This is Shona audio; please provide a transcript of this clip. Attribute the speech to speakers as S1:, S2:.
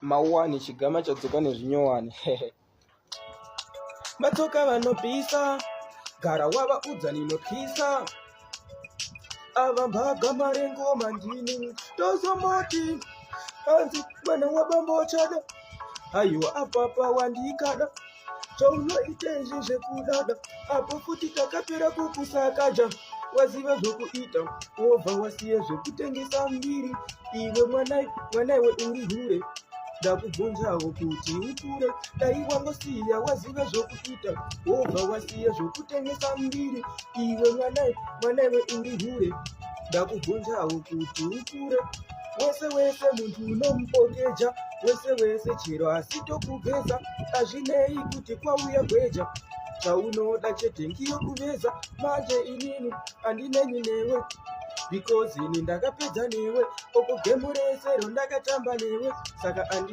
S1: Mawani chigama chadzoka nezvinyowani. Matsoka vanopisa, gara wavaudza ninopisa. Ava mbaga marengoma ndini tozomoti hanzi mwana wabambo chada aiwa apapa wandikada chaunoita izvi zvekudada apo futi takapera kukusakaja waziva zvokuita wobva wasiya zvekutengesa mbiri iwe mwana mwana iwe uri hure ndakubvunzawo kuti ukure dai wangosiya waziva zvokuita wobva wasiya zvekutengesa mbiri iwe mwana mwana iwe uri hure ndakubvunzawo kuti ukure wese wese muntu unomupokeja wese wese chero asitokugeza hazvinei kuti kwauya gweja chaunoda chete ngiyo kuveza manje inini handinenyi newe because ini ndakapedza newe oko game rese rondakatamba newe saka andi.